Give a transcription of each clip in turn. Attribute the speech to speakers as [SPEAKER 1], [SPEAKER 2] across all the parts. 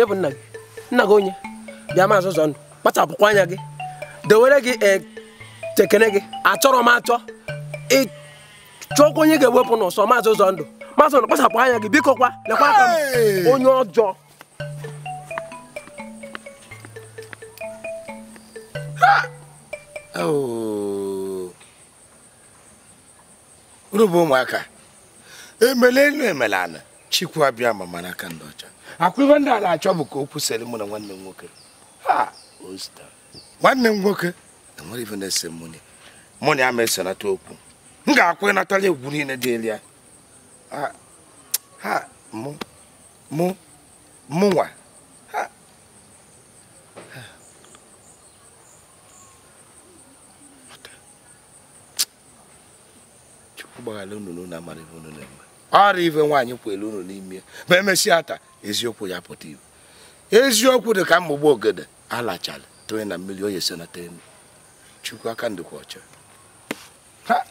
[SPEAKER 1] Onye bụ nna gị? Nna gị onye? Bịa Maazị Ụzọndụ, kpachapụkwa anya gị. Dewere gị tekene gị. Achọrọ m achọ. Ị chọkwa onye ga-ewepụ n'ụsọ Maazị Ụzọndụ. Maazị Ụzọndụ, kpachapụ anya gị biko kwa. Lekwa aka m. Onye ọjọọ.
[SPEAKER 2] Unu bụ ụmụaka. Emele elu emele ana. Chikwu abịa ma mara aka ndị ọcha. Akwa ibe ndị ala achọ bụ ka okwu sere mụ na nwanne m nwoke. Ha, osta. Nwanne m nwoke enwere ife na-ese mụ na mụ na ya ma esenata okwu. M ga-akwụ ịnatala egwu niile dị elu ya. Ha, mụ mụ nwa. Ha. Chukwu gbaghara unu na unu amara ife unu na-eme. Ọrụ ife nwaanyị kwere unu n'ime ma emesịa taa eziokwu ya pụta iwe. Eziokwu dị ka mgbugbo ogede alachala tụnye na mmiri oye senata enu. Chukwu aka ndịkwa ọcha. Ha!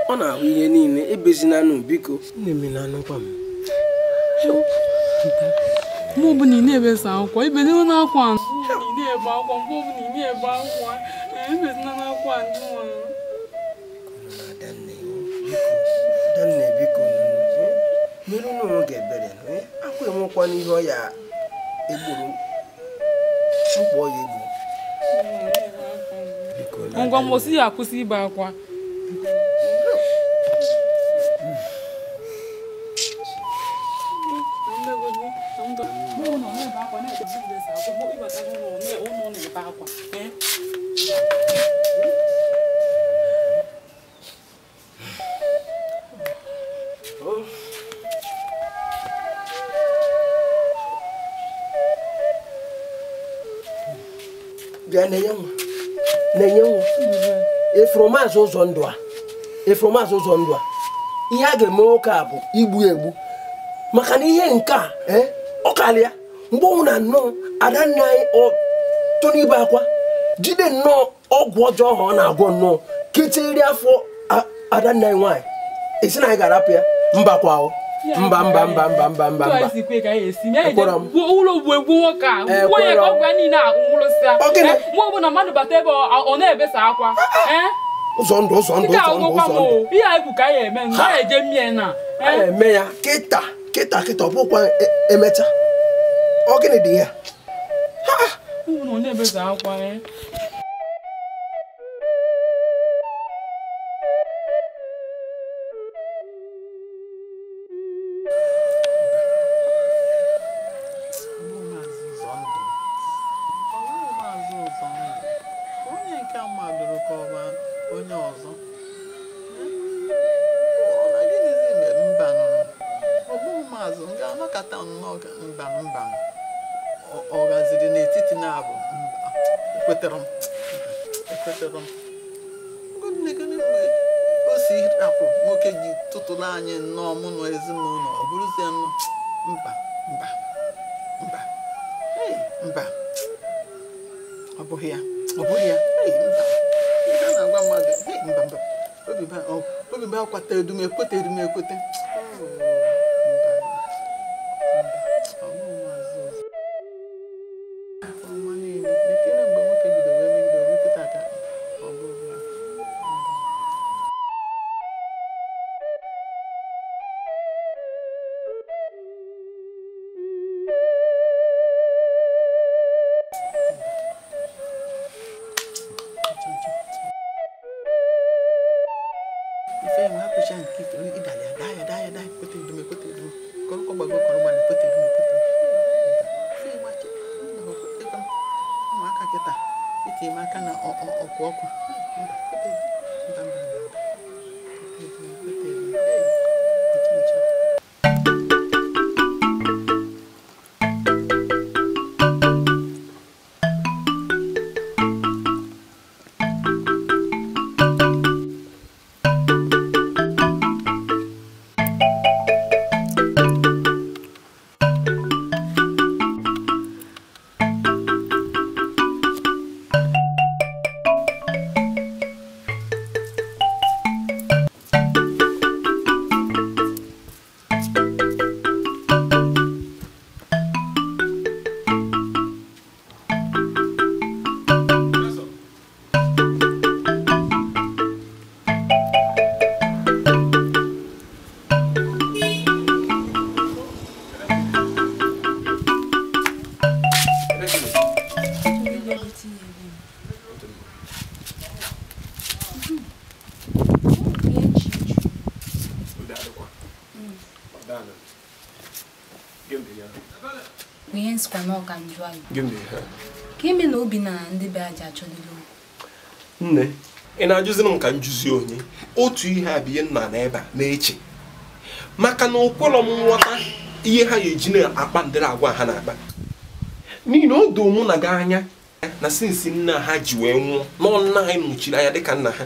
[SPEAKER 1] Ọ na-ahụ ihe niile ebezinanụ biko. Na-emenanụkwa m.
[SPEAKER 3] Mgbe ọbụla ị na-ebesa akwa, ibezina n'akwa ị na-ebe akwa, mgbe ọbụla ị na-ebe akwa, ebezina n'akwa ndị nwa.
[SPEAKER 1] Adanne biko mere unu onwe gị ebere akwa enwekwana ihe ọ ya egburu mkpọ ya egbu.
[SPEAKER 3] Ngwa mbosi ya akwụsị ibe akwa.
[SPEAKER 1] Bịa na-enye nwa. Na-enye nwa. Efuru Maazị Ụzọndụ a. Efuru Maazị Ụzọndụ a. Ihe a ga-eme nwoke a bụ igbu egbu. Maka na ihe nke a, ọ karịa. Mgbe ọnwụ na nnọọ adanna anyị ọ tụrụ ibe akwa jide nnọọ ọgwụ ọjọọ ahụ ọ na-agwọ nnọọ kechiri afọ adanna anyị nwaanyị esi na anyị ga-arapụ ya mba kwa o. Mba mba mba mba mba mba mba.
[SPEAKER 3] Ụlọ egbu nwoke a gbuo ya ka ọgwụ ya niile a nwụrụsịa. Mgbe ọbụla mmadụ bata ebe ọ na-ebesa akwa.
[SPEAKER 1] Ụzọndụ Ụzọndụ Ụzọndụ Ụzọndụ.
[SPEAKER 3] Ihe anyị kwu ka anyị eme na anyị eje mmie na.
[SPEAKER 1] Eme ya kịta kịta kịta ọ bụkwa emecha. Ọ gịnị dị ya?
[SPEAKER 3] Ụlọ na-ebesa akwa.
[SPEAKER 4] n'iru ka ọ onye ọzọ. Ọ na gịnịzi mere mbanụ? Ọ bụghị maazị m ga-anọkọta nnọọ mbanụ mbanụ. Ọ gaziri n'etiti na-abụ mba. Ekwetere m. Ekwetere m. Mgbe o si rapụ nwoke ji tụtụrụ anyị nnọọ mụ na ezinụlọ ọ bụrụzie nnọọ mba mba mba. Mba. Ọ bụghị ya. Ọ bụghị ya. Mba. Ihe a na-agwa mmadụ mba mba. Obi m akwata edum ekwete edum ekwete.
[SPEAKER 5] Ka ime na obi na ndị be aja achọdịla okwu.
[SPEAKER 6] Nne, ị na-ajụziri m ka m jụzie onye otu ihe a bụ ihe nna na ebe a na-eche maka na ụkwụlọ m nghọta ihe ha ga-eji na-akpa ndịrị agwa ha na-akpa n'ihi na o doo mụ na gị anya na sinsi nna ha ji wee nwụọ nọ nna anyị nọchiri anya dịka nna ha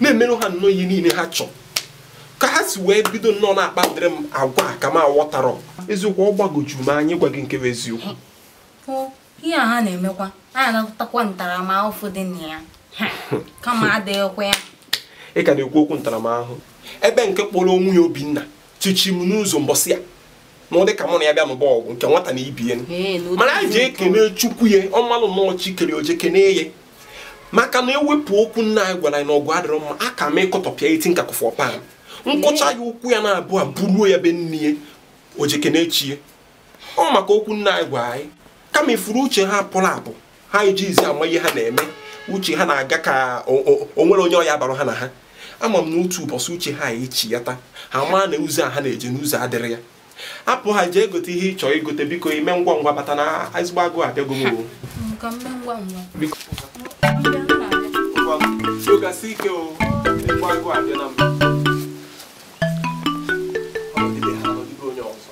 [SPEAKER 6] na-emerụ ha nnọọ ihe niile ha chọọ ka ha si wee bido nnọọ na-akpa ndịrị m agwa ka m aghọtarọ eziokwu ọ gbagojuru m anya ịgwa gị nke bụ eziokwu.
[SPEAKER 5] Ihe a ha na-emekwa anyị anatakwa ntaramahụhụ dị na ya kama adịghịkwa ya.
[SPEAKER 6] Ị ka na-ekwu okwu ntaramahụhụ ebe nke kpọrọ onwe ya Obinna chichi m n'ụzọ mbọsị ya na ọ dị ka mụ na ya bịa n'ụba ọgwụ nke nwata na ibie mana anyị ji ekene Chukwu ya ọmalụ nnọọ chi kere oje kene ya maka na ewepụ okwu nna anyị gwara anyị na ọgụ adịrọ mma aka m ịkọtọpịa eti nkakụfọ pan nkụcha ya ụkwụ ya na-abụ a buruo ya be nne ya oje kene chi ya ọ maka okwu nna anyị gwara anyị kama ifuru uche ha pụrụ apụ ha ejizi ama ihe ha na-eme uche ha na-aga ka o nwere onye ọya bara ha na ha ama m n'otu ụbọchị uche ha echiyata ha maa na ụzọ a ha na-eje n'ụzọ adịrị ya apụ ha jee gote ihe ị chọrọ igote biko ime ngwa ngwa bata na ezigbo agụụ abịago m ike o ezigbo agụụ abịa na mbụ onye ọzọ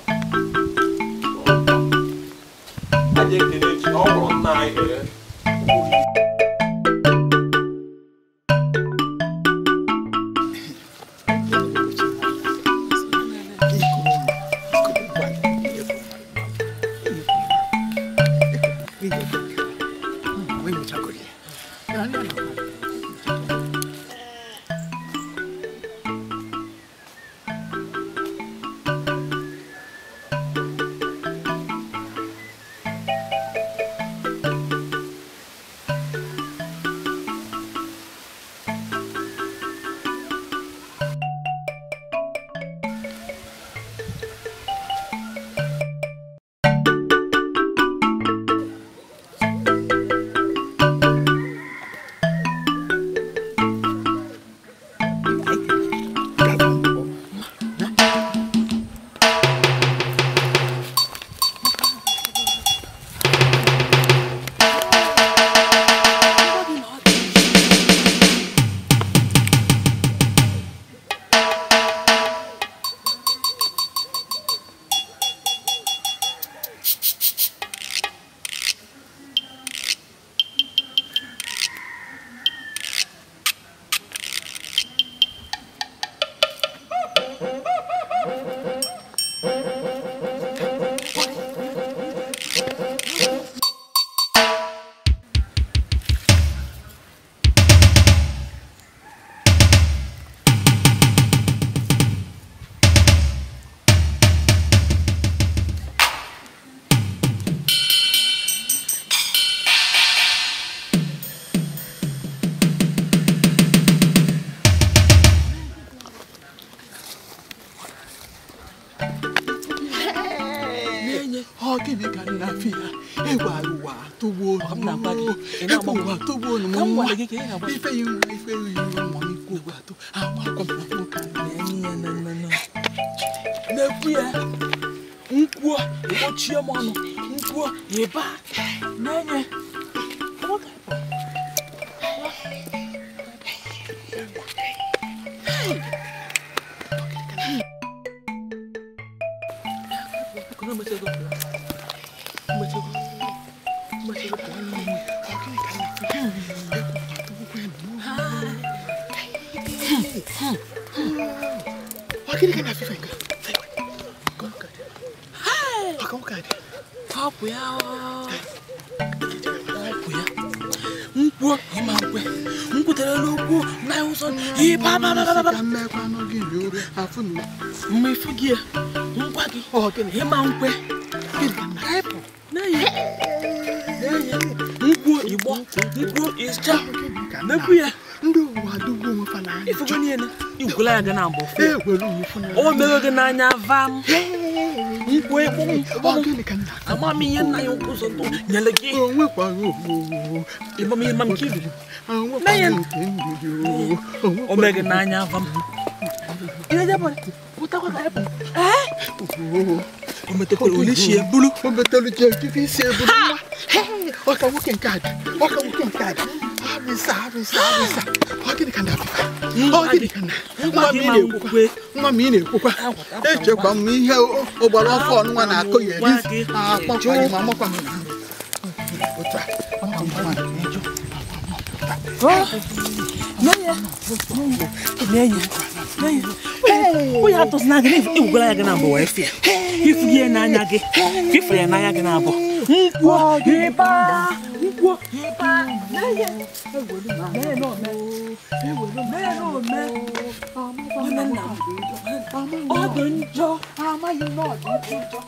[SPEAKER 7] na-agwa gị ị na-agba
[SPEAKER 4] ụwa togbuo
[SPEAKER 7] ka m gwara gị ka ị na-agba
[SPEAKER 4] ife yi nwa ife yi nwa nwa ikwu ụwa atọ amakwa m nwoke
[SPEAKER 7] na na na na na-ekwu ya nkwuo ịkpọchie m ọnụ nkwuo ịba na-enye O mere gị n'anya vam nkwu ekpo ama m ihe nna ya ụzọ ndụ nyere gị ịma m nke iriri o mere gị n'anya vam o metekwara ole shi ebulu
[SPEAKER 4] o metelu isi ebulu ọka nwoke nke a ọka nwoke nke a arịsa arịsa arịsa ọ gịnị ka na-abịa ọ gịnị ka na nwa m ị na-ekwukwa echekwa m ihe ọgbara ọfọ ọnụnwa na-akọ ya eri akpọkwa ma amakwa m otu a
[SPEAKER 7] onye atụzina gị igwugara ya gị na mbụ wee fịa ifu gị n'anya gị ifuru ya n'anya gị na-abụ nkwuo ịba nkwuo ịba ọ dị njọ amaghị na ọ dị njọ.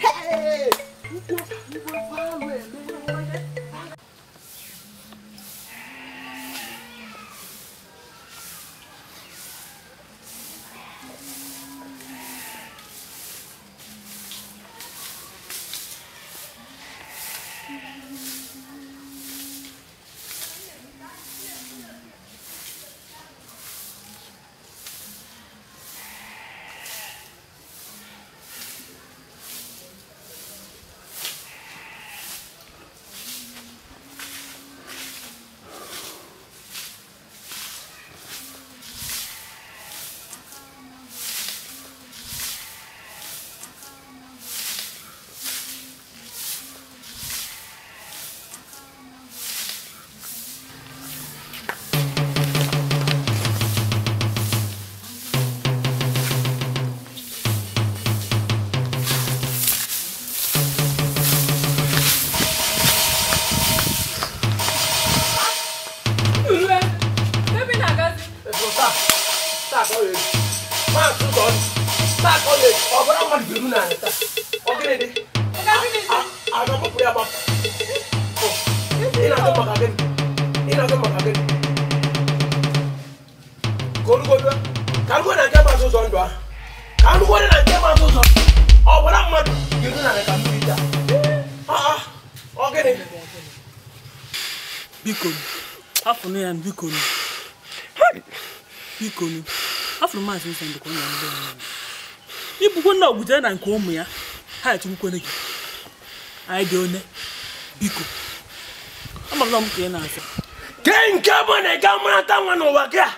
[SPEAKER 7] Biko afụrụ maazị Ụzọndụ ka ọ na-ndị ibukwe na ọgwụjere na nke ụmụ ya ha echukwukwene gị anyị dị one biko amara m ka ị na-asị
[SPEAKER 1] ke nke bụ na ị ga mụnata nwa n'ụwa gị a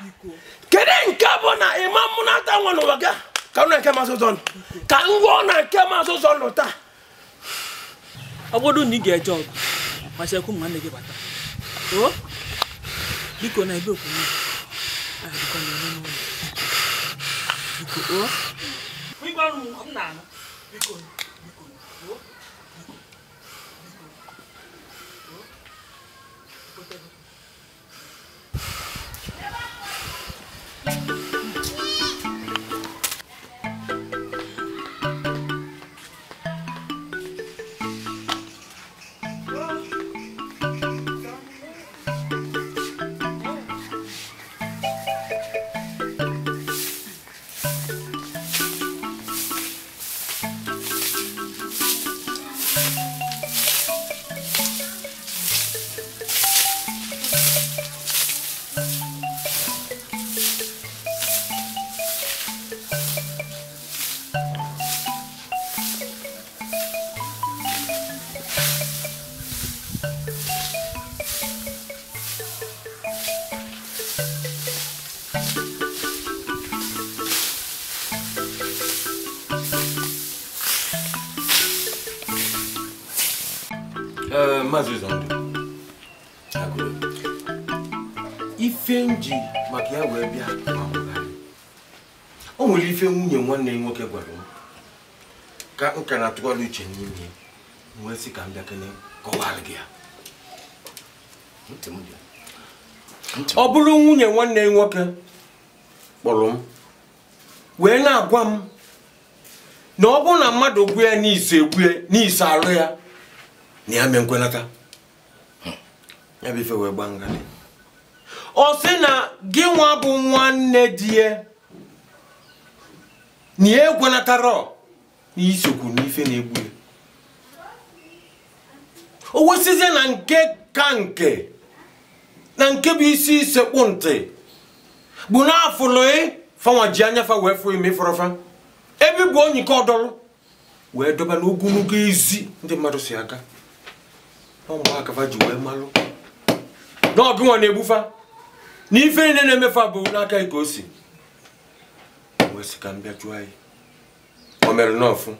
[SPEAKER 1] kedu nke bụ na ị ma mụnata nwa n'ụwa gị a ka m na nke maazị Ụzọndụ ka m gwụọ na nke maazị Ụzọndụ taa
[SPEAKER 7] ọ bụrụ na ị ga-eje ọgụ ma chekwu ma nwanne gị bata o biko na ebe okwu
[SPEAKER 8] Maazị Ụzọndụ, ife nji maka ya wee bịa o nwere ife nwunye nwanne ya nwoke gwara m ka m ka na-atụgharị uche n'ime wee sị ka m bịa kene kọwara gị ya. Ọ bụrụ nwunye nwanne ya nwoke kpọrọ m wee na-agwa m na ọ bụrụ na mmadụ gwu ya n'izu egwu ya n'izu arụ ya na ya mee nkwenata ya bụ ife wee gba ngalị. Ọ sị na gị nwa bụ nwanne di ya na ya ekwenatara na isokwu n'ife na-egbu ya. O wesizie na nke ka nke na nke bụ isi isekpu ntị bụ na afụlụ fanwa ji anya fa wee fụ ime fọrọfa ebe bụ onye nke ọdọrọ wee dọba n'ogologo ezi ndị mmadụ si aga ụmụaka fa ji wee malụ na ọgụ nwa na-egbufa na ife niile na-emefa bụ n'aka ka o si wee sị ka m bịa jụọ anyị o mere n'ọfụ.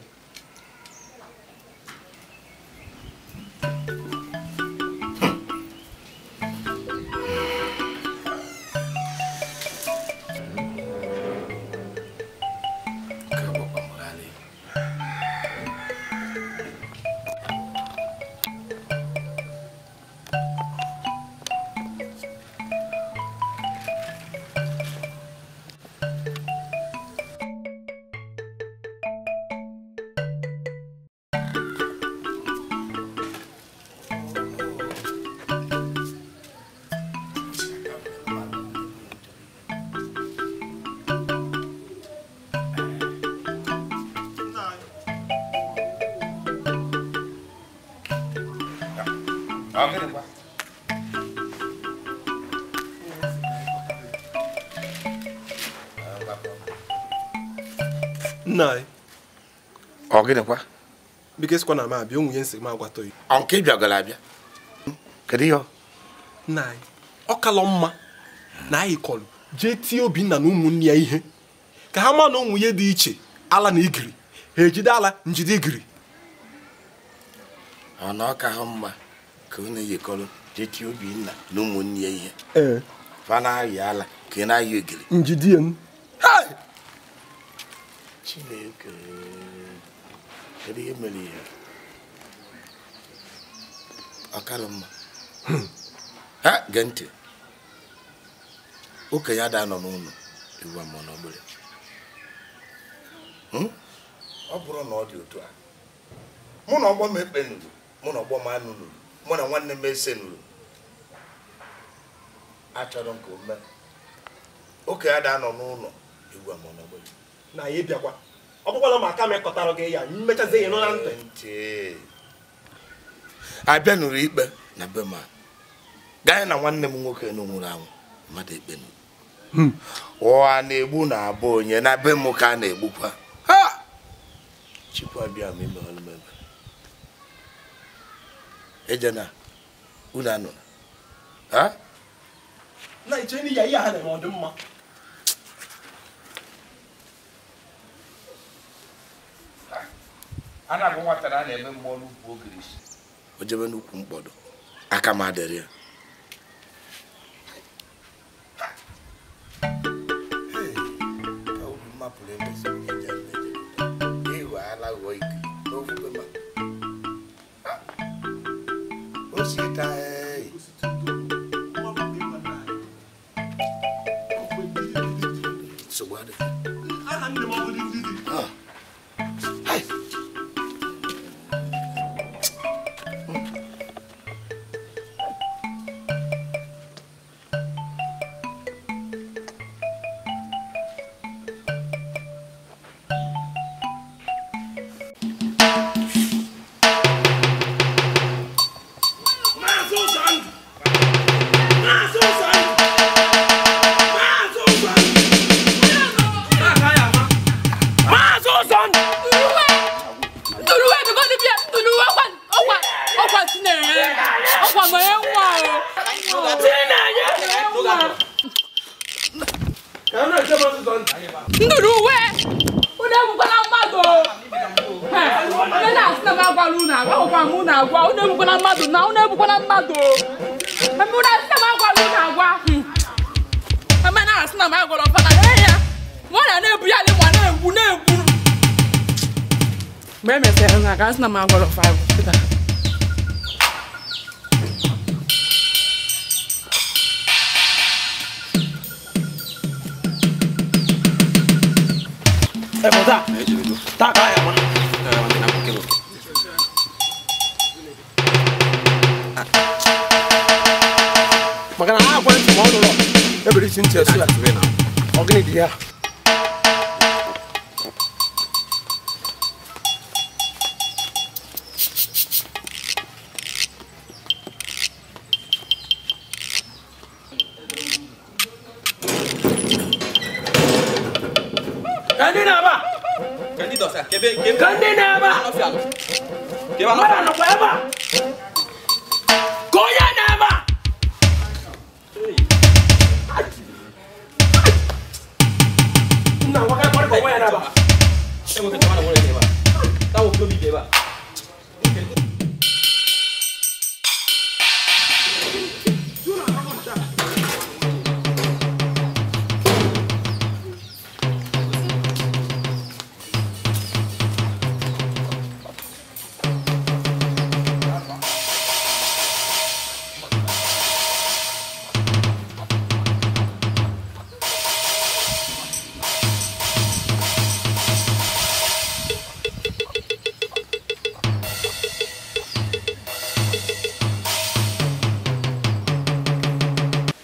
[SPEAKER 6] Nna
[SPEAKER 2] ọ gịnịkwa?
[SPEAKER 6] Biko esikwa na m abịa onwunye nsị m agwatọ ya.
[SPEAKER 2] Ọ nke bịagara abịa? Kedu ihe?
[SPEAKER 6] Nna anyị, ọ kalọ mma na anyị kọlụ jee tie Obinna na ụmụnne ya ihe ka ha ma na ụmụ ya dị iche ala na igiri ha ejide ala njide igiri.
[SPEAKER 2] Ọ na ọ ka ha mma ka unu yikọrọ jee tie Obinna na ụmụnne ya ihe.
[SPEAKER 6] Ee.
[SPEAKER 2] Fa na-ayị ala ka ị na-ayị igiri.
[SPEAKER 6] Njide ya.
[SPEAKER 2] Hai! Chineke, kedu ihe mere ya? Ọ kalụ mma. Ha gee ntị. Okenye ada nọ n'ụlọ ewu amụọ n'ogbere. Ọ bụrụ na ọ dị otu a, mụ na ọgbọ m ekpe nụrụ, mụ na ọgbọ m anụ nụrụ, mụ na nwanne m ese nụrụ. Achọrọ m ka o mee. Okenye ada nọ n'ụlọ ewu amụọ n'ogbere.
[SPEAKER 6] Na ya bịakwa. Ọ bụkwala ma aka m ekọtara gị ya, mmechazie ya nọ na ntị.
[SPEAKER 2] Abịa nụrụ ikpe na be ma gaa na nwanne m nwoke nwụrụ anwụ mmadụ ekpe nụrụ. Ụwa na-egbu na-abụ onye na be m ka a na-egbukwa. Ha! Chukwu abịa m ime ọlụ m ebe. Ejena, unu anụ. Ha?
[SPEAKER 6] Na iche n'iya ihe ha na-eme ọ dị mma.
[SPEAKER 2] A na-abụ nwata na a na-eme mmụọ n'ukwu ogirisi. O jebe n'ukwu mkpọdọ, aka m adịrị ya.
[SPEAKER 3] agwala unu agwa akwụkwọ m unu agwa unu egbukwana mmadụ na unu egbukwana mmadụ unu asị na m agwala unu agwa eme na asị na m agwala ọfana ya mụ na na-ebu ya ma na-egbu na-egbu mgbe e mesịrị na aka asị na m agwala ọfa kịta.
[SPEAKER 1] Maka na ha agwa ntị ma ọ nụrụ ebere isi ntị esu ya ọ gịnị dị ya?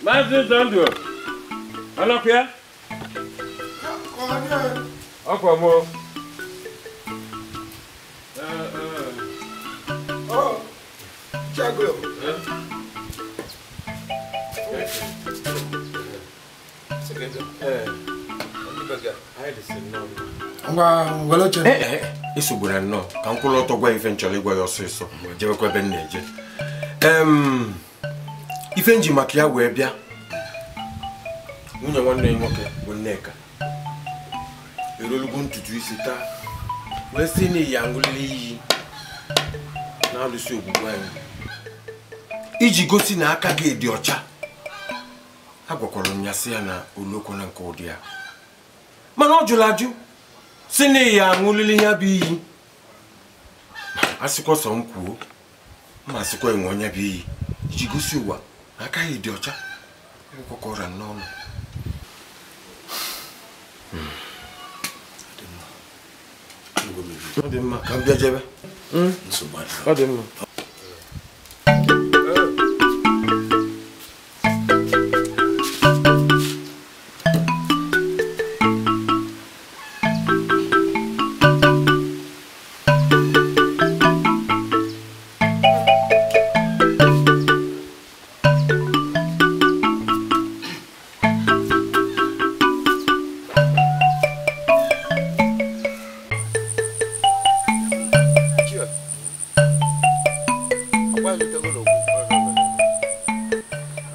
[SPEAKER 8] Maazị Ụzọndụ, ọlọkwa ya? Ọkwa mụ. Esogburu nnọọ ka m kwụrụ ọtọ gwa ife m chọrọ ịgwa ya ọsịsọ jebekwa ebe m na-eje. Ife nji maka ya wee bịa nwunye nwanne ya nwoke bụ Nneka erolugo ntutu isi taa wee sị na ya aṅụlili iyi na-alụsị ogbugbu anyị iji gosi na aka gị dị ọcha. Agwakwara m ya sị ya na olokwu na nke ụdị ya mana ọ jụrụ ajụ sị na ya aṅụlili ya bụ iyi. A sịkwa sọ m kwuo ma asịkwa enwe onye bụ iyi iji gosi ụwa na aka ya dị ọcha ọkụkọ n'ọnụ. Ọ dị mma ka m bịa jebe. Ọ dị mma.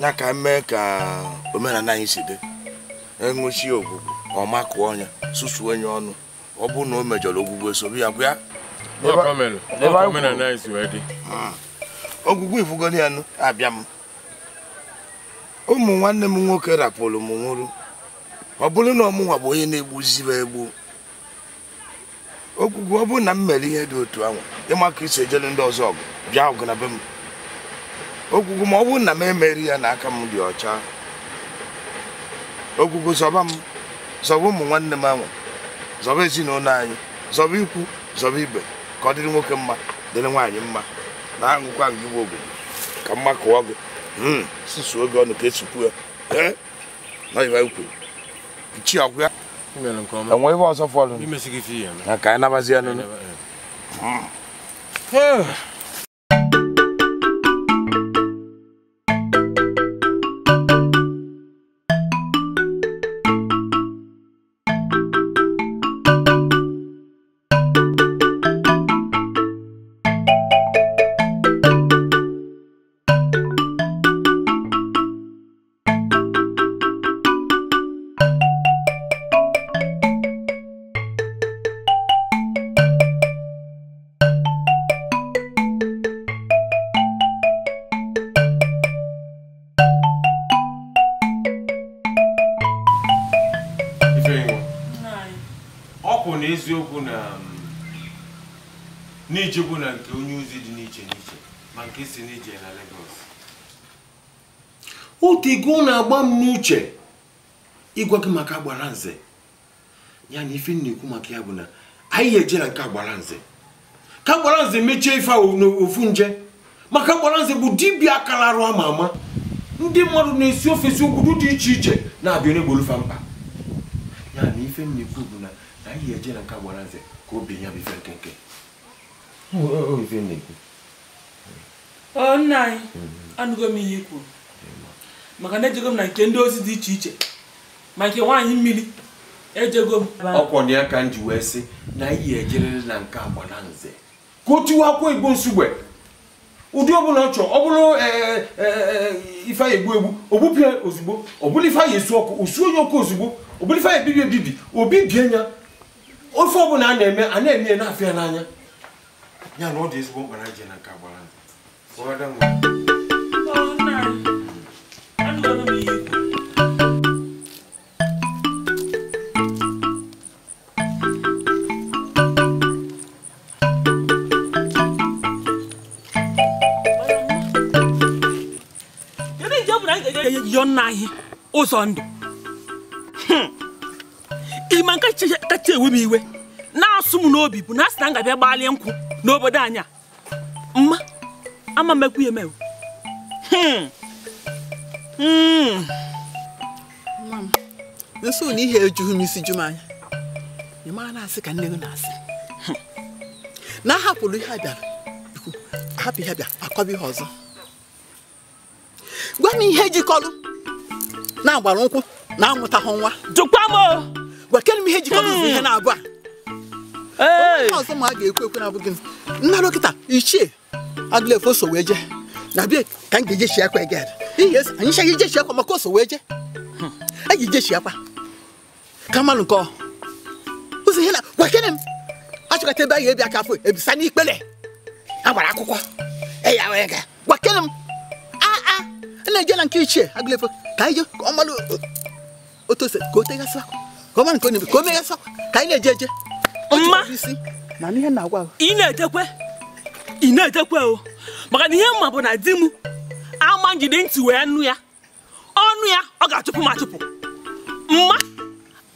[SPEAKER 2] Ya ka mee ka omenala anyị si dị enwuchi ogwugwu ọ makụọ ọnya susuo onye ọnụ ọ bụrụ na o mejọrọ ogwugwu esobe ya gwa ya ogwugwu ifugoro ya nụ abịa m ụmụ nwanne m nwoke rapụrụ m nwụrụ ọ bụrụ na ọmụnwa bụ onye na-egbuzibe egbu ogwugwu ọ bụrụ na m mere ihe dị otu ahụ ịma ka isi ejere ndị ọzọ ọgụ bịa ọgụ na be m ogwugwu ma ọ bụrụ na m emeri ya na aka m dị ọcha ogwugwu zọba m zọba ụmụ nwanne m ahụ zọba ezinụlọ anyị zọba ikwu zọba ibe ka ọ dịrị nwoke mma dịrị nwaanyị mma na aṅụkwa ngị bụ ogwugwu ka mma kụọ gị susuo gị ọnụ ka esukwu ya ee nọiba ikwu nchi ọgwụ ya enwe ebe ọzọ fọlụ na ka anyị nabazi ya nụnụ.
[SPEAKER 8] Ọ kwụ na eziokwu na n'ijegwu na nke onye ozi dị n'iche n'iche ma nke si n'ije na Lagos. Otego na-agba m n'uche ịgwa gị maka agbara nze. Ya na ife na-ekwu maka ya bụ na anyị eje na nke agbara nze. Ka agbara nze mechie ife ofu nje. Maka agbara nze bụ dibịa akalarụ ama ama. Ndị mmadụ na-esi ofesi obodo dị iche iche na-abịa n'egbolufa mkpa. Ya na ife na-ekwu bụ na anyị eje na nke agbara nze ka obi ya bụ ife nkenke. Ife na-ekwu.
[SPEAKER 7] Ọ nna anyị, anụgo m ihe i kwuru. Maka na ejego m na nke ndị ozi dị iche iche ma nke nwaanyị mmiri ejego m.
[SPEAKER 8] Ọkwọ na ya ka m ji wee sị na anyị ejerere na nke agbara nze ka o tiwe akwụkwọ Igbo nsugbe ụdị ọbụla ọ chọrọ ọ bụrụ ife anyị egbu egbu ogbupịa ozugbo ọ bụrụ ife anyị esu ọkụ osu onye ọkụ ozugbo ọ bụrụ ife anyị ebibi ebibi obibie ya ofe ọbụla a na-eme a na-eme ya na-afịa n'anya ya na ọ dị ezigbo mkpa na ije na nke agbara nze.
[SPEAKER 7] Ụzọ ndụ ịma nke kacha ewe m iwe na-asụ m n'obi bụ na asị na m ga-abịa gbalie nkwụ n'obodo anyị a mma ama mmekwu ya emewe.
[SPEAKER 4] Nso na ihe ejughị m isi ju m anya ị mara na-asị ka nne gị na-asị na ahapụrụ ihe a bịara hapụ ihe bịa akọba ihe ọzọ. Gwa m ihe jikọrọ na-agbara nkwụ na-amụtaghị nwa.
[SPEAKER 7] Jụkwa m o!
[SPEAKER 4] Gwakere m ihe jikọrọ ụzọ ihe na-abụ a. Ihe ọzọ ma a ga-ekwu ekwu na-abụghị m. Nna dọkịta ichie Agụlefo so wee jee na bịa ka m ga-eje shi akwa ege. Ihe anyị chaghị ije shi akwa maka o so wee jee. A ga-eje shi akwa ka mmanụ nke ọ ụzọ ihe na gwakere m achọkọta ebe a ga-ebi aka afọ ebisa n'ikpele agbara akwụkwọ eya wee ga gwakere m a na-eje na nke ichie Agụlefo ka anyị ka ọ malụ otu ose ka o tegasị akwa ka ọ malụ nke ọ na-eme ka o megasị akwa ka anyị na-eje eje.
[SPEAKER 7] Mma
[SPEAKER 4] na ihe na-agwa
[SPEAKER 7] ị na-ejekwe ị na-ejekwe o maka na ihe mma bụ na di m ama njide ntị wee nụ ya ọnụ ya ọ ga-achụpụ m achụpụ. Mma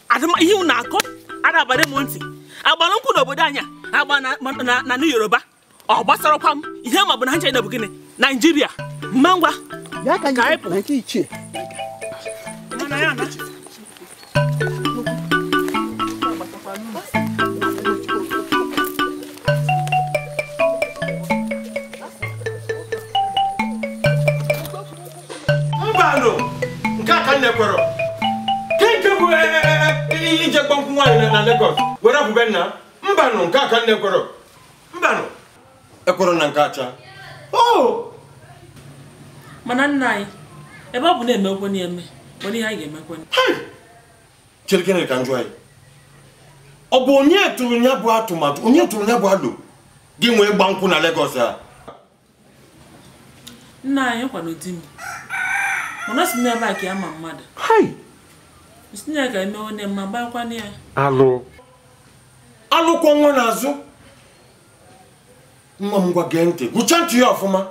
[SPEAKER 7] adịma ihe m na-akọ adabara m ntị agbara nkwụ n'obodo anyị agba na Yoruba ọ gbasarakwa m ihe ma bụ na nche na bụ gịnị Naijiria. Mma ngwa
[SPEAKER 4] ya ka anyị pụ na nke ichie.
[SPEAKER 8] Mbanụ nke aka nne kwere nke bụ ije gbankwụ nwaanyị na Lagos were abụbe nna. Mbanụ nke aka nne kwere mbanụ ekwere na nke acha.
[SPEAKER 7] Mana nna anyị ebe ọ bụ na-emekwe na-eme nwere ihe anyị ga-emekwe.
[SPEAKER 8] Chere kene ka njụ anyị ọ bụ onye tụrụ ya bụ atụmatụ onye tụrụ ya bụ alụ gị nwee gba nkwụ na Lagos a?
[SPEAKER 7] Nna anyị kwado di m mana si n'ebe a ka ya ma mmadụ si na ya ka emewe nne mma gbakwana ya
[SPEAKER 8] alụ alụkwọ nwa n'azụ. Nwa m gwa gee ntị gụcha ntị ya ọfụma.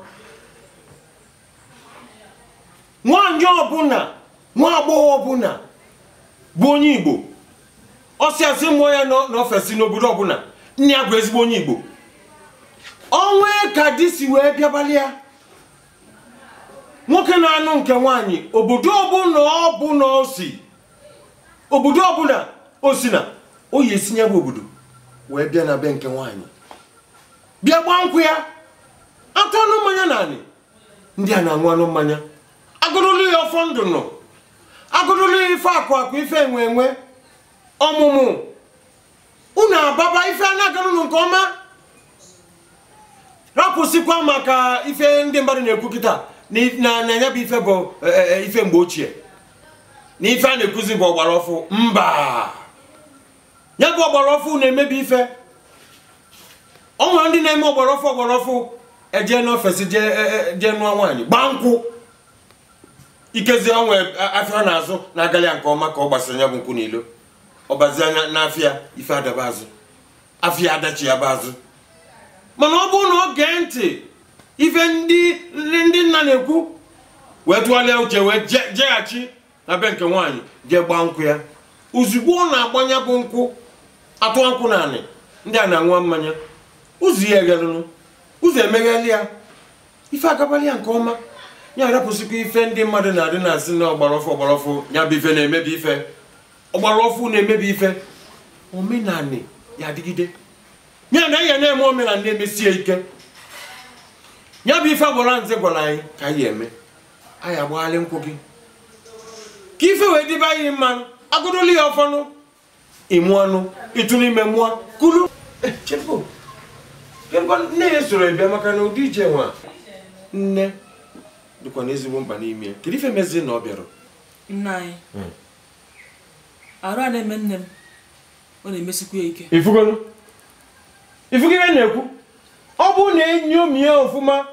[SPEAKER 8] Nwaanyị ọbụla nwa agbọghọ ọbụla bụ onye Igbo ọ sị asị mụọ ya n'ofesi n'obodo ọbụla nne ya bụ ezigbo onye Igbo onwe ka di si wee bịabalị ya nwoke na-anụ nke nwaanyị obodo ọbụla ọbụla o si obodo ọbụla o si na o yi esi ya bụ obodo wee bịa na be nke nwaanyị bịa gbaa nkwụ ya atụ anụ mmanya naanị ndị a na-aṅụ anụ mmanya agụrụlụ ya ọfọ ndụ nọ agụrụlụ ya ife akụ akụ ife enwe enwe ọmụmụ unu ababa ife a na-agarụnụ nke ọma rapụsịkwa maka ife ndị mmadụ na-ekwu kịta na ya bụ ife bụ ife mgbe ochie na ife a na-ekuzi bụ ọgbara ọfụ. Mba, ya bụ ọgbara ọfụ na-emebi ife. Ọ nwere ndị na-eme ọgbara ọfụ ọgbara ọfụ eje n'ofesi jee nụọ nwaanyị gbaa nkwụ ikezi onwe afịa ọ na-azụ na-agali ya nke ọma ka ọ gbasara ya bụ nkwụ n'ilo. Ọbazi anya n'afịa ife adaba azụ. Afịa adachi ya azụ. Mana ọ bụrụ na ọ gee ntị ife ndị nna na-ekwu wee tụgharịa uche wee jeghachi na be nke nwaanyị jee gbaa nkwụ ya. Ozugbo ọ na-agbanya bụ nkwụ atụ nkwụ naanị ndị a na-aṅụ mmanya ụzọ ya eghelụnụ ụzọ emegheli ya ife agabali ya nke ọma ya arapụsịkwa ife ndị mmadụ na-adị na-asị na ọgbara ọfụ ya bụ ife na-emebi ife ọgbara ọfụ na-emebi ife omenanị ya adịgide ya na ya na-eme omenanị na-emesie ike ya bụ ife agbara nze gwara anyị ka anyị eme anyị agbaghalị nkwụ gị ka ife wee dịbe anyị mma agụdụlụ ya ọfọnụ ịmụ anụ ịtụ n'ime mụọ kulu chefu nne ya soro bịa maka na ụdị ije nwa nne dịkwa n'ezigbo mkpa n'ime ya kedu ife mezie na ọ bịara
[SPEAKER 7] nna anyị arụ a na-eme nne m ọ na-emesikwa ya ike
[SPEAKER 8] ifugonu ifugo ibe na-ekwu ọ bụrụ na enyo mie ọfụma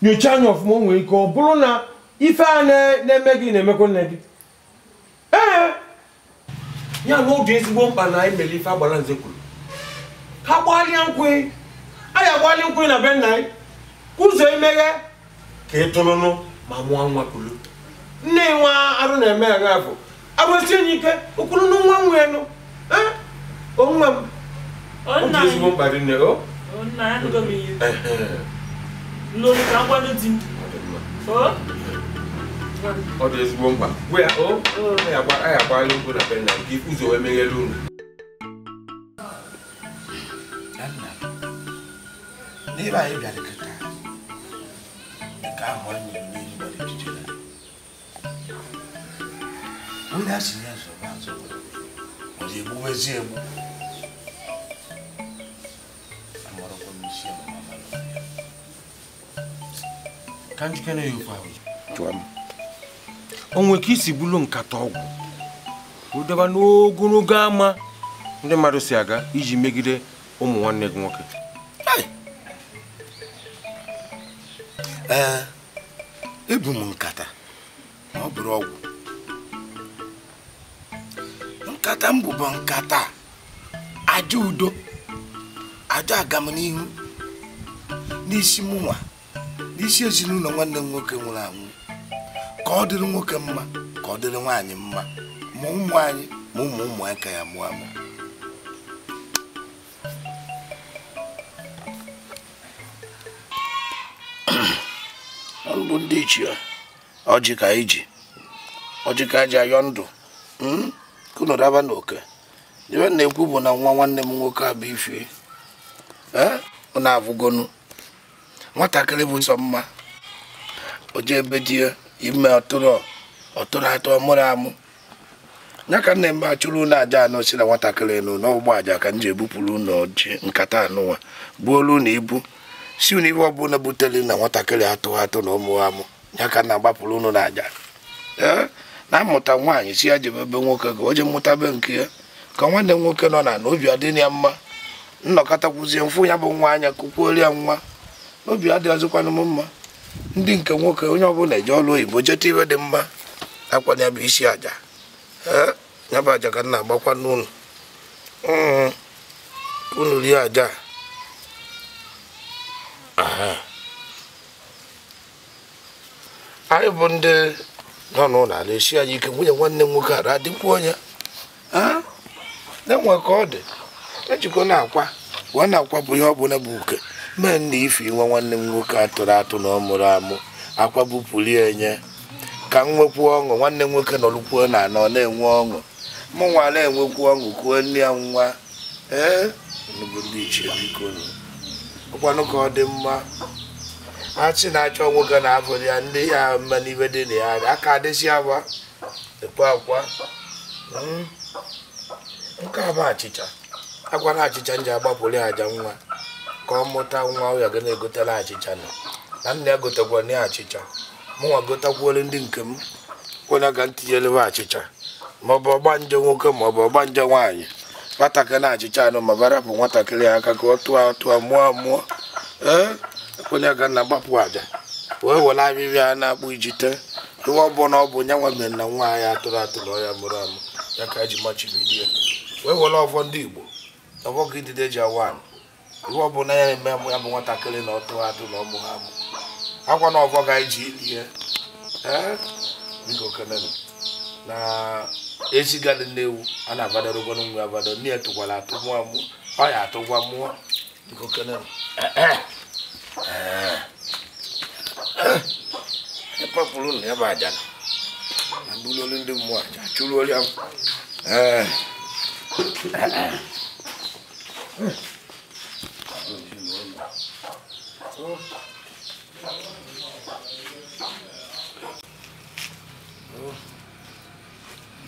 [SPEAKER 8] nyochaa anya ọfụma o nwere ike ọ bụrụ na ife a na-eme gị na-emekwa nne gị ee ya na ụdị ezigbo mkpa na anyị mere ife agbara nze kwuru ka gbalịa nkwụ anyị agbalị nkwụ na be nna anyị ka ụzọ emeghe ka ị tụrụnụ ma mụọ nwa kulu nne nwa arụ na-eme agha afọ arụsie enyi ike okwuru na nwa nwenụ onwa m ọ dị ezigbo mkpa dị nne o ọ dị ezigbo mkpa gwa ya o anyị agbalị nkwụ na be nna anyị ka ụzọ wee meghele unu
[SPEAKER 2] n'ebe anyị bịara kịta nke ahụ anyị nwere n'ihu gbara ejije ya onye a sị ya zọba azọba ọ dị egbuwezi egbu amarakwa m isi amama mara ya
[SPEAKER 8] ka njikere ya ofe ahụ jụọ m o nwere ka isi bulu nkata ọgwụ udeba n'ogologo ama ndị mmadụ si aga iji megide ụmụ nwanne gị nwoke
[SPEAKER 2] ee ebu m nkata ma ọ bụrụ ọgwụ nkata m bụbọ nkata aja udo aja agamnihu n'isi mụnwa n'isi ezinụlọ nwanne m nwoke nwụrụ anwụ ka ọ dịrị nwoke mma ka ọ dịrị nwaanyị mma ma ụmụ anyị ma ụmụ ụmụaka ya mụọ amụ bụ ndị ichie ọjị ka iji ọjị ka eji ayọ ndụ kunu daba n'oke ibe na-ekwu bụ na nwa nwanne m nwoke a bụ Ifie ọ na-avụgonu nwatakịrị bụ sọ mma o jee ebe di ya ime ọtụrụ atọ mụrụ amụ ya ka nna eme achụrụ ụlọ aja anọ si na nwatakịrị nụ n'ọgbọ aja ka m ji ebupụrụ ụlọ ọjị nkata anụnwa gbuolu na ibu si unu ibe ọbụla butere na nwatakịrị atụ atụ na ụmụ amụ ya ka na-agbapụrụ unu n'aja ee na-amụta nwaanyị si ya jebe ebe nwoke ka o je mụta be nke ya ka nwanne m nwoke nọ na obi adịghị ya mma nnọkọtakwuzie mfụ ya bụ nwa anya kụkwuolu ya nwa n'obi adịghịzikwanụ m mma ndị nke nwoke onye ọbụla eje ọrụ oyibo jeta ibe dị mma akwana ya bụ isi aja ee ya bụ aja ka m na-agbakwa n'unu unu rie aja. Anyị bụ ndị nọ n'ụlọ ala esi anyị ike nwunye nwanne m nwoke ara adịkwu onye na-enwe ka ọ dị ejikọ na-akwa wee na-akwa bụ ihe ọbụla bụ uke mee nna Ife nwa nwanne m nwoke atụrụ atụ na ọ mụrụ amụ akwa bupụrụ ya enye ka m nwekwuo ọṅụ nwanne m nwoke nọrụkwuo na anọ na-enwe ọṅụ mụ nwa na-enwekwu ọṅụ kwuo nne ya nwa ee bụ ndị ichie biko ọkwanụ ka ọ dị mma achị na-achọ nwoke na-afụ ya ndị ya mma n'ibe dị na ya aka adịsị agba ekwe akwa nke a bụ achịcha agwara achịcha nji agbapụrụ aja nwa ka ọ mụta nwa ọ ya ga na-egotela achịcha na nna ya gotekwa na achịcha mụnwa gotakwuole ndị nke m kwena ka m tinyelebe achịcha maọbụ ọgbanje nwoke maọbụ ọgbanje nwaanyị nwatakịrị na achịcha anụ ma barapụ nwatakịrị aka ka ọ tụọ atụọ mụọ mụọ ee ekwena ka nna gbapụ aja wee were ahịhịa a na-akpụ ijite Iwe ọ bụ na ọ bụ nyanwa mere na nwa anyị atụrụ atụrụ ya mụrụ amụ ya ka eji machibido ya wee were ọfọ ndị Igbo ọfọ ka idide ji awa iwe ọ bụ na ya eme ya bụ nwatakịrị na ọtụ atụ na ọmụ ha amụ akwa na ọfọ ga-eji ili ya ee biko kenenụ na ezigadị nnewu a na-abadorogoro nwa abado nne ya tụkwara atụ mụọ amụ ọ ya atụgwa mụọ biko kenenụ Papụrụ na ebe aja na mbulu olu ndị mmụọ aja chụrụ olu ya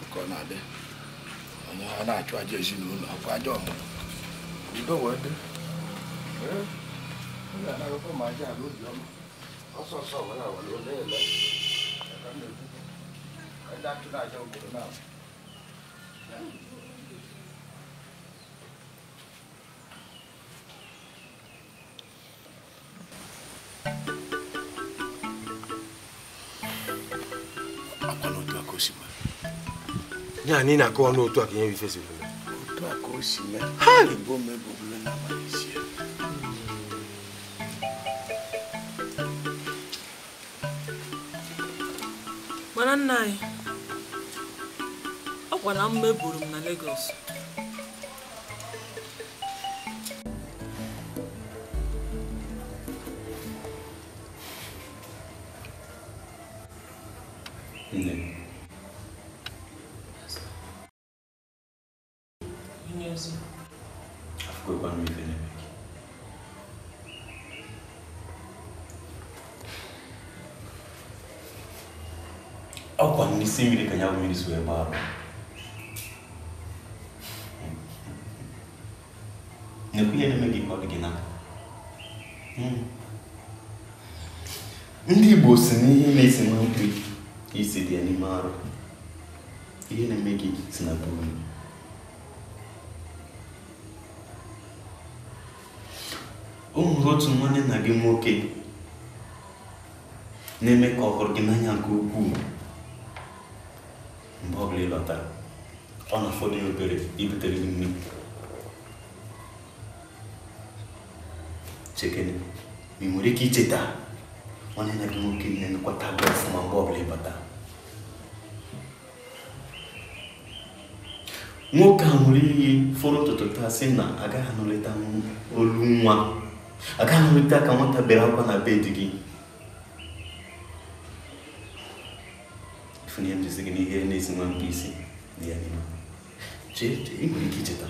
[SPEAKER 2] nke ọ na-adị onye a na-achụ aja ezinụlọ akwa aja ọmụmụ udo wee dị ọ ga-anarụkwa ma aja ala obiọma ọsọ ọsọ were awara ole ele ka m na-ekwu ka ndị achụrụ aja obodo na akwa n'otu aka o si mee
[SPEAKER 8] ya na ị na-akọwa n'otu aka ihe ife si mee
[SPEAKER 2] otu aka o si mee ebo m ebobule na abalị isi ya.
[SPEAKER 7] Mana nna anyị ọkwa na mma eburu m na Lagos.
[SPEAKER 9] Nne. Afụkwekwa m ife na-eme gị. Ọkwa n'isi mmiri ka ya bụ mmiri si wee gbaa arụ. Nekwa ihe na-eme gị ka ọ dị gị n'aka. Ndị Igbo si n'ihe na-esi na mkpi isi dị ya n'ime arụ. Ihe na-eme gị si na buru. O nwere otu nwanne nna gị nwoke na-eme ka ọ hụrụ gị n'anya nke ukwuu. Mgbe ọbụla ị lọtara, ọ na-afọdụ ya obere ibutere gị nri. Chekene, ma ị nwere ike icheta nwanne nna gị nwoke na-emekwata gị ọfụma mgbe ọbụla ị batara. Nwoke a ṅụrụ iyi fọrọ ụtụtụ taa sị na agaghị anụleta olu nwa, agaghị anụleta ka nwata bere akwa na bed gị. Ihe m jisi gị n'ihe na-esi nwa mkpa isi dị ya n'ime. Chee, ị nwere ike icheta.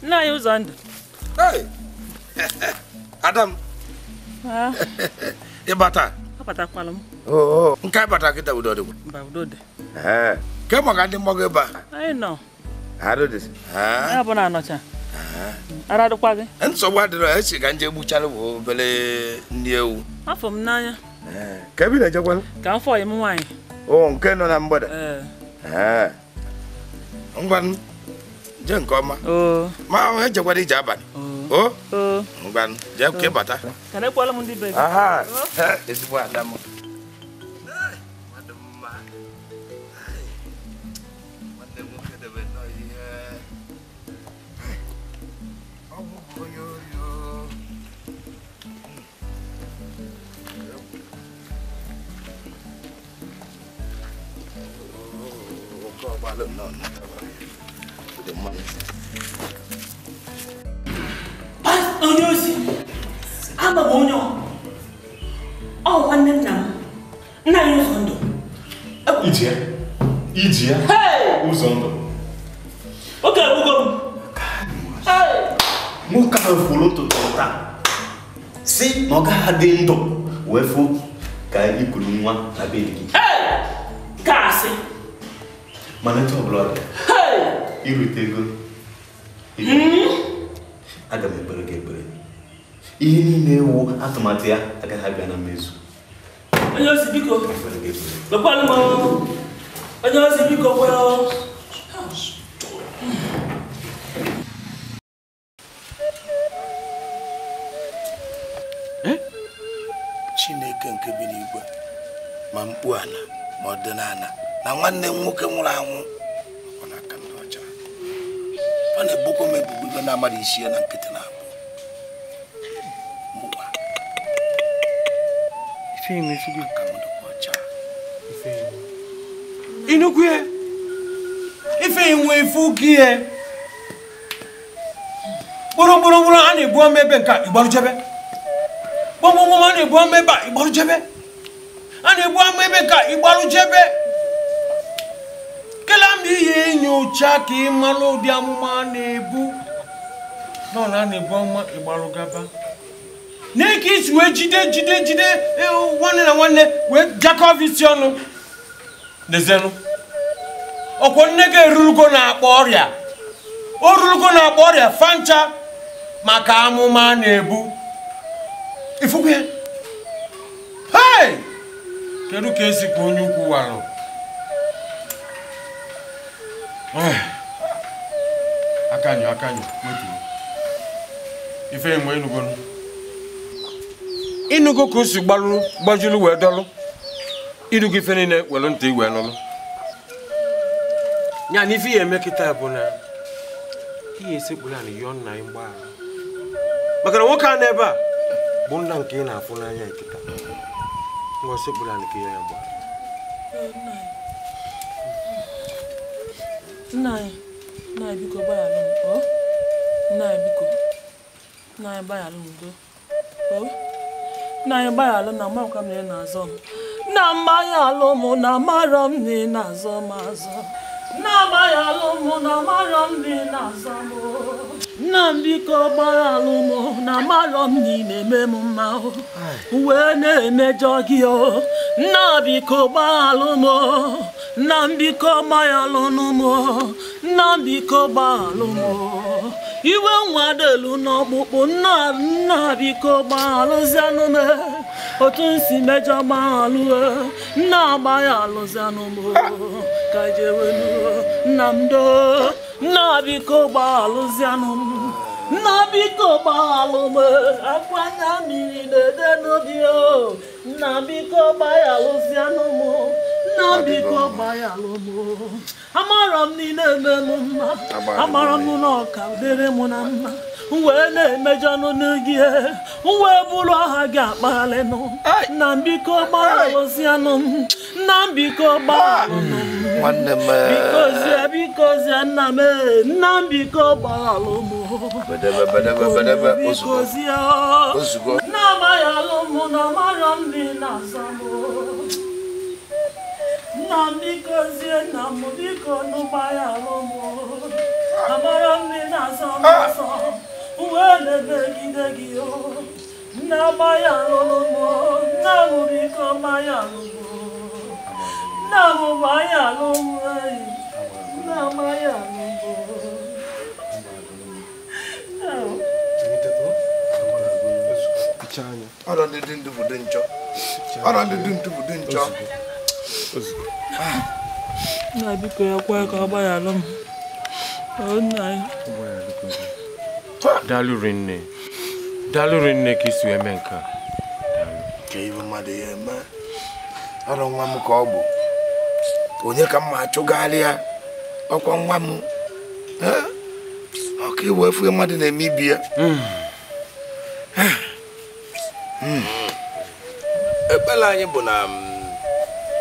[SPEAKER 7] Nna anyị Ụzọndụ.
[SPEAKER 2] Hey! Adam. Ịbata?
[SPEAKER 7] Abatakwala m.
[SPEAKER 2] Oo. Nke abata kịta udo dịkwa.
[SPEAKER 7] Mba, udo dị.
[SPEAKER 2] Ee. Ke maka ndị mmọgụ ebe a?
[SPEAKER 7] Anyị nọ.
[SPEAKER 2] Arụ dị.
[SPEAKER 7] Ya bụ na anọcha. Ara dịkwa gị?
[SPEAKER 2] Nsogbu adịrọ, esi ka nje gbuchara bụ obere nri ewu.
[SPEAKER 7] Afọ m n'anya.
[SPEAKER 2] Ee. Ka ebe ị na-ejekwanụ?
[SPEAKER 7] Ka m fọọ m nwaanyị.
[SPEAKER 2] Oo, nke nọ na mgbada.
[SPEAKER 7] Ee.
[SPEAKER 2] Ee. Ngwanụ. Jee nke ọma. Ma ejekwara ije abalị. O? Ngwanụ, jee ka ịbata.
[SPEAKER 7] Ka na-ekwela m ndị be gị.
[SPEAKER 2] Aha, ezigbo ada m. Nwanne m nwoke debe nnọọ ihe. Ọ bụ onye ori o. Oke ọgbalụ nnọọ.
[SPEAKER 7] Onye ozi, ama m onye ọ nwanne nna m, nna anyị Ụzọndụ.
[SPEAKER 9] Iji ya Ụzọndụ.
[SPEAKER 7] Oke egbugo m.
[SPEAKER 9] Nwoke ahụ furu ụtụtụ taa si na ọ gaghị adị ndụ wee fụ ka i kuru nwa na be gị.
[SPEAKER 7] Kasị.
[SPEAKER 9] Mana etu ọbụla ọ dị, irutego. Aga m ekpere gị ekpere. Ihe niile ewu atụmatụ ya agaghị abịa na mmezu.
[SPEAKER 7] Onye ozi biko. Lekwanụ m. Onye ozi biko kwere.
[SPEAKER 2] Chineke nke bi n'igwe ma mkpu ala ma ọdịnala na nwanne m nwoke nwụrụ anwụ ọ na-aka ndị ọcha ọ na-ebukwa m ebubo ibe na-amara isi ya na nkịtị na-abụ mụwa aka m dịkwa ọcha.
[SPEAKER 8] Inukwu ya ife inwe ife ugi ya kpụrụkpụrụ a na-ebu ọma ebe nke a igbarujebe gbọmgbọmgbọm a na-ebu ọma ebe a igbarujebe a na-ebu ọma ebe nke a igbarujebe kele m ihe nyocha ka ị mara ụdị amụma a na-ebu nọ na a na-ebu ọma igbarugaba n'ike isi wee jide jide jide nwanne na nwanne wee jakọv isi ọnụ n'ezenụ ọkwọ nne gị erurugo na-akpọ ọrịa o rurugo na-akpọ ọrịa fancha maka amụma a na-ebu ifukwu ya. Hey! Kedu ka esi ka onye ukwu warụ? Akanyo akanyo wetuo ife enwe enugonu inugo ka o si gbalụ gbajulu wee dọlụ inugo ife niile welu ntị wee nụlụ ya na ife ya eme kịta bụ na ihe esekpuru ala yọọ nna anyị mgbaghara maka na nwoke a n'ebe a bụ nna nke ị na-afụ n'anya kịta ngwa sekpuru ala ka ya ya mgbaghara.
[SPEAKER 7] Nna anyị biko gbaghara m o nna anyị biko nna anyị gbaghara m udo o nna anyị gbaghara na amakwa m na ị na-azọ m nna m gbaghara m na amarọ m na ị na-azọ m azọ nna m gbaghara m na amarọ m na ị na-azọ m nna m biko gbaghara m na amarọ m na ị na-eme m mma wee na-emejọ gị o nna biko gbaghara m nna m biko gbaghara m nna m biko gbaghara m iwe nwadelu n'ọkpụkpụ nna nna biko gbaghalụzianụ m otu m si mejọ gbaghalụ nna agbaghalụzianụ m ka jewelu nna m doo nna biko gbaghalụzianụ m nna biko gbaghalụ m akwa anya mmiri na-ede n'obi o nna biko gbaghalụzianụ m nna biko gbaghalụ m amara m niile eme m mma amara m na ọka dịrị m na mma wee na-emejọ n'gị wee bụrụ aha gị akpaghalịnụ nna m biko gbaghalụzianụ m nna m biko gbaghalụnụ m biko zie biko zie nna m nna m biko gbaghalụ m biko zie nna agbaghalụ m na amarọ m dị na-azọ m nna m biko zie nna m biko nụ gbaghalụ m amara m dị na-azọ m azọ wee na-emegide gị o nna gbaghalụ m nna m biko gbaghalụ m nna m gbaghalụ m nna gbaghalụ m.
[SPEAKER 2] Ọrọ ndị dị ndụ bụ dị njọ ọrọ ndị dị ndụ bụ dị njọ.
[SPEAKER 7] Nna biko ya kwa ka ọ gbaghalụ m nna anyị.
[SPEAKER 8] Daalụ rinne daalụ rinne ka isi eme nke a.
[SPEAKER 2] Ka ibe mmadụ ya eme ọrụ nwa m ka ọ bụ onye ka mma achụgharị ya ọkwa nwa m ọka iwe efu mmadụ na-eme ibi ya. Ekpere anyị bụ na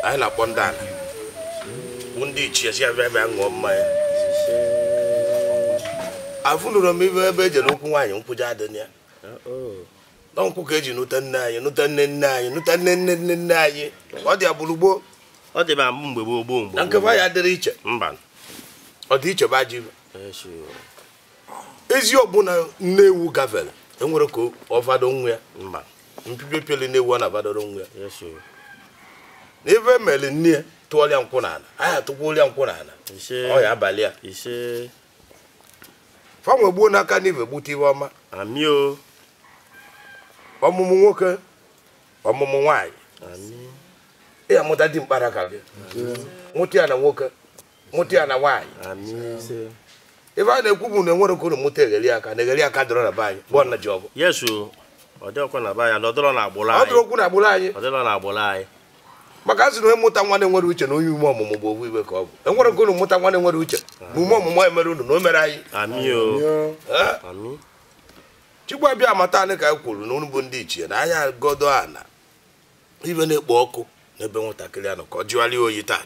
[SPEAKER 2] anyị na-akpọ ndị ala bụ ndị ichie si abịa bịa ṅụọ mmanya afụnụrụ m ibe ebe ejere okwu nwaanyị nkwụja adịghị ya na nkwụ ka eji nụta nne anyị nụta nne nne anyị nụta nne nne nne nne anyị ọ dị agbụrụ gboo
[SPEAKER 10] ọ dị ma mgbe gboo gboo mgbe
[SPEAKER 2] na nkeba ya adịrị iche
[SPEAKER 10] mba
[SPEAKER 2] ọ dị iche bụ ajọ ibe ezi ọbụla nne ewu gafere enwere ka ọ fado nwa ya mba mpipepele na-ewu ọ na-abadoro nwa ya Na ife mere nne ya tụọrịa nkwụ n'ala anyị atụkwuolia nkwụ n'ala ọ ya abalị a fanwe gbuo n'aka n'ife gbute ife ọma ọmụmụ nwoke ọmụmụ nwaanyị ị amụta di mkpara ka gị mụta ya na nwoke mụta ya na nwaanyị ife a na-ekwu bụ na enwere ka unu mụta egheri aka na egheri aka dọrọ na be anyị bụ na ji ọbụ ọ dọrọ na agbụrụ anyị maka a sị na onye mụta nwa na-enwere uche na onye ume ọmụmụ bụ ofu ibe ka ọ bụ enwere ka unu mụta nwa na-enwere uche ma ume ọmụmụ emere unu na o mere anyị Chukwu abịa amata anyị ka anyị kwuru na unu bụ ndị ichie na anyị godo ana ibe na-ekpo ọkụ n'ebe nwatakịrị anọ ka ọ jụgharịa oyi taa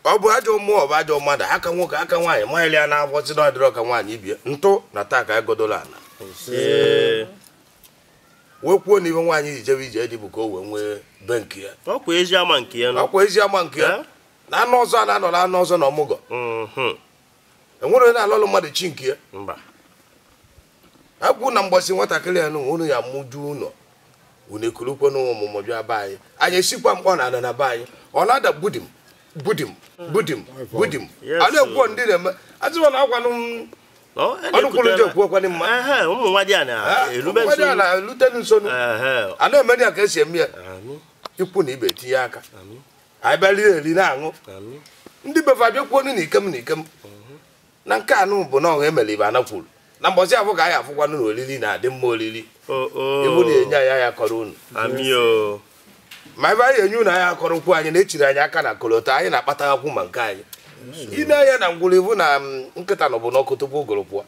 [SPEAKER 2] ọ bụ ajọ mmụọ ọ bụ ajọ mmadụ aka nwoke aka nwaanyị manyere ya na-afọ si na ọdịrọ ka nwaanyị ibie ntụ na taa ka anyị godoro ana wee kwuo na ibe nwaanyị ji jebe ije dị bụ ka o wee nwee be nke ya
[SPEAKER 10] ọkwa ezi ama nke ya
[SPEAKER 2] ọkwa ezi ama nke ya na anụ ọzọ a na-anọ na anụ ọzọ na ọmụgọ enwere onye na-alọlụ mmadụ chi nke ya akwụ na mgbọsị nwatakịrị ya unu ya mụju ụlọ unu ekurukwe na ọmụmụ bịa be anyị anyị esikwa mkpọ na ana na be anyị ọ na-ada budim budim budim budim a na-ekwu ndị na-eme azụma na akwanụ ọnụ kwuru ndị ekwu okwanị mma
[SPEAKER 10] ụmụ nwa dị a
[SPEAKER 2] na-erute nso a na-eme ya ka esi eme ya ikwu na ibe tinye aka anyị bịa rie eri na-aṅụ ndị befe abịakwuo na ikem na ikem na nke anụ bụ na ọha emere ibe ana kwuru na mbọsị afọ ka anyị afụkwanụ na oriri na-adị mma oriri ibu na-enye anyị anya kọrọ unu ma ebe anyị enye unu anyị akọrọ nkwu anyị na-echiri anyị aka na kọlọtọ anyị na-akpataghakwu ma nke anyị ị na-anya na ngwụrụ ibu na nkịta nọbụ n'ọkụ tupu ụgụrụ pụọ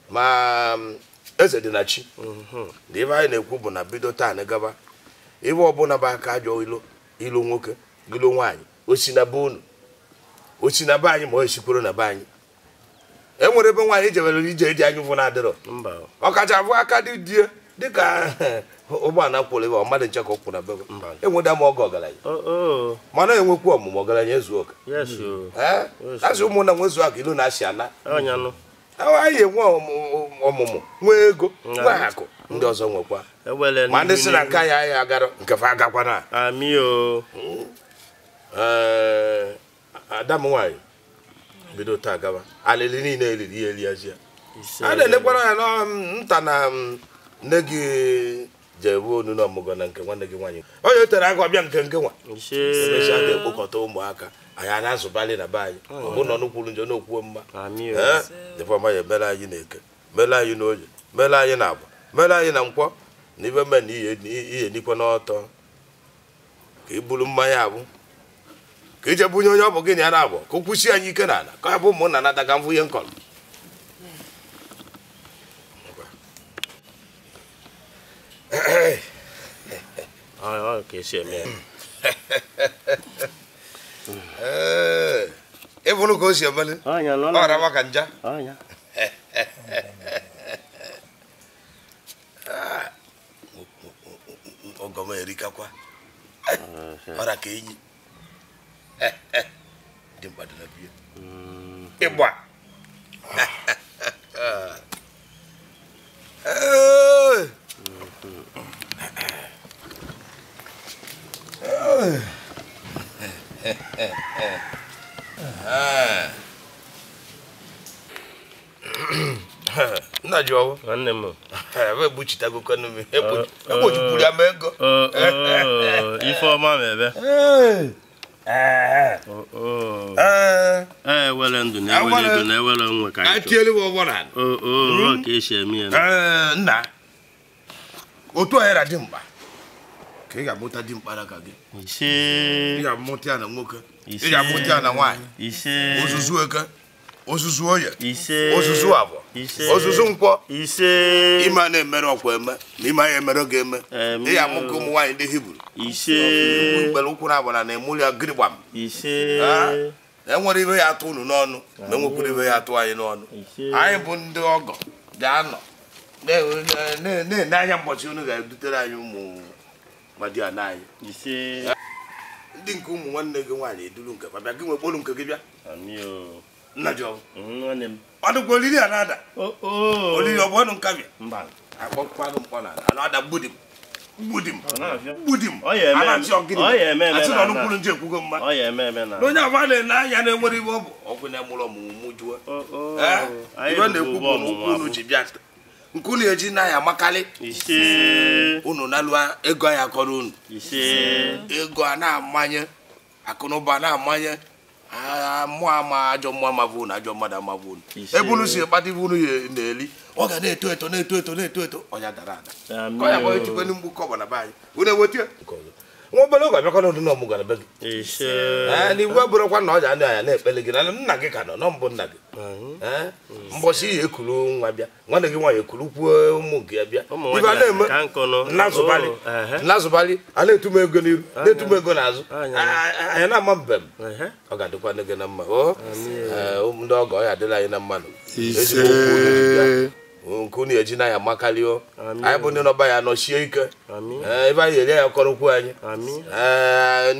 [SPEAKER 2] ma eze dị na chi na ibe anyị na-ekwu bụ na bido taa na gaba ibe ọbụla bụ aka ajọ ilo ilo nwoke ilo nwaanyị o si na be unu o si na be anyị ma o esikwuru na be anyị e nwere ebe nwaanyị jebere ije dị anya ụfụ na-adịrọ ọkacha abụ aka dị die dịka ụgbọala kwụrụ ebe mmadụ nche ka ọ kwụ na bebe enweda m ọgọ ọgaranya mana enwekwu ọmụmụ ọgaranya ezu oke azụ ụmụnna nwezu aka ilu na-asị ana anyị enwe ọmụmụ nwee ego nwee akụ ndị ọzọ nwekwa ma ndị si na nke anyị anyị agara nke fa agakwana ada m nwaanyị bido taa gaba alịlị niile eriri ihe eliazi ya a na-elekwara ya na nta na nne gị jebu onu na ọmụgọ na nke nwanne gị nwaanyị onye tere aka ọbịa nke nke nwa emesịa ga-ekpokọta ụmụaka anyị a na-azụbalị na be anyị ọ bụ na ọnụ kwuru njọ n'okwuo mma dịfọma ya mere anyị na eke mere anyị na oye mere anyị na agba mere anyị na nkwọ na ibe mme na ihe nikwe n'ọtọ ka i buru mmanya abụ ka ije bunye onye ọ bụ gị na ya na-abụ ka o kwụsị anyị ike n'ala ka ya bụ ụmụnna nata ka mfụ ihe nkọrọ ịbụrụ ka o si emele ọ rawa ka nja ọgọ m erikakwa ọra ka enyi dị mkpa dị na biya ịgba nna ji ọwụ
[SPEAKER 10] nwanne m
[SPEAKER 2] ebe egbuchitagokwanụ m egbochikwuru ya ma ego
[SPEAKER 10] ifeọma ma ebe ewere ndụ na ewere ego na ewere onwe ka anyị
[SPEAKER 2] tielu ụgbọ na
[SPEAKER 10] ka esi eme ya
[SPEAKER 2] nna otu ọhịra dị mkpa ka ị ga-amụta dị mkpa ka gị ị ga-amụta ya na nwoke ị ga-amụta ya na nwaanyị ozuzu eke ozuzu oye ozuzu abụọ ozuzu nkwọ ime a na-emere ọkwa eme na ime anya emere ga-eme ị ga-amụ ka ụmụ nwaanyị ndị hibru mkpere ụkwụ na abụọ na emuli ya gịrịgbam enwere ibe ya atụ unu n'ọnụ ma enwekwara ibe ya atụ anyị n'ọnụ anyị bụ ndị ọgọ ga-anọ na-ene anya mbọchị unu ga-edutere anyị ụmụ mmadụ anyị ndị nke ụmụ nwanne gị nwaanyị eduru nke bịa gị nwekpolu nke gị bịa nna ji ọbụ ọ dịkwa olili a na-ada olili ọ bụ ọnụ nkabịa akpọkwanụ mkpọ na ala ada gbudim Gbudim gbudim a na-achị ọgịnị asị na ọnụkwuru nje ekwugo mma na onye agba na-ene anya na-enwere ibe ọ bụ ọgwụ na-emụrụ ọmụmụ mụ juo ibe na-ekwu bụ na ụkwụ unu ji bịa nke unu eji na ya amakalị unu na-alụ ego ya akọrọ unu ego a na-amanye akụnụba na-amanye mmụọ ama ajọ mmụọ amavụ unu ajọ mmadụ amavụ unu ebe unu si kpata ibe unu na-eli ọ ga na-eto eto na-eto eto na-eto eto ọnya dara ada ka ọ ya bụ etikwe mgbu kọba na be anyị unu eweta nwa obere oge abịakwa n'ọdụ na ọmụ gara be gị n'igwe bụrụkwa na ọja anya na-ekpele gị na nna gị ka nọ nọ mbụ nna gị mbọchị ihe ekuru nwa bịa nwanne gị nwaanyị ekuru kwuo ụmụ nke ya bịa ibe a na-eme nnazụbalị a na-etu m ego n'iru na-etu m ego n'azụ anyị na-ama mbem ọ ga-adịkwa nne gị na mma ndị ọgọ ya adịla anyị na mmanụ ezigbo okwu nke unu eji na ya makarịo anyị bụ ndị nọba ya nọchie ike ebe anyị eri ya kọrọkwu anyị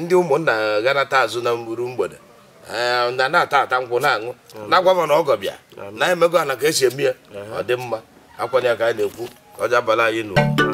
[SPEAKER 2] ndị ụmụnna ganata azụ na mgburu mgbede na na-ata ata nkwụ na-aṅụ na-agwa na ọgọ bịa na emego ana ka esi eme ya ọ dị mma akwanye ya ka anyị na-ekwu ka ọ ji abala anyị n'ụwa.